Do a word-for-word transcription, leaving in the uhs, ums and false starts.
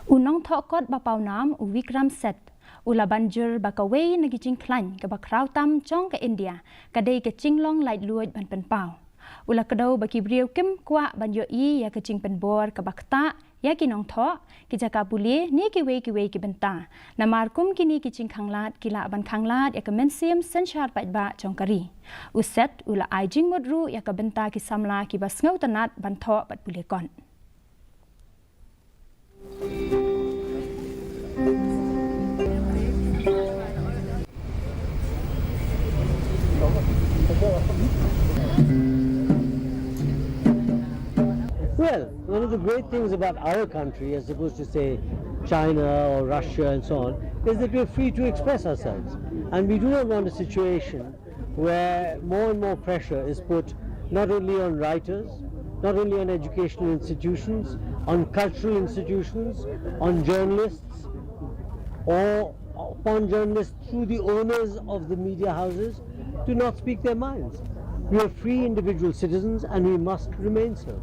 U nongthoh kot ba pawnam u Vikram Seth u la ban jur ba kawei na ki jingkhlaiñ kaba khraw tam jong ka India ka dei ka jinglong laitluid ban pynpaw. U la kdew ba ki briew kim kwah ban ïohi ïa ka jingpynbor kaba ktah ïa ki nongthoh, ki jaka pule ne kiwei kiwei ki bynta. Namar kum kine ki jingkhanglad ki lah ban khanglad ïa ka mynsiem synshar paidbah jong ka ri. U Seth u la ai jingmut ruh ïa ka bynta ki samla kiba sngewtynnat ban thoh bad pule kot. Well, one of the great things about our country, as opposed to, say, China or Russia and so on, is that we're free to express ourselves. And we do not want a situation where more and more pressure is put not only on writers, not only on educational institutions, on cultural institutions, on journalists, or upon journalists through the owners of the media houses to not speak their minds. We are free individual citizens and we must remain so.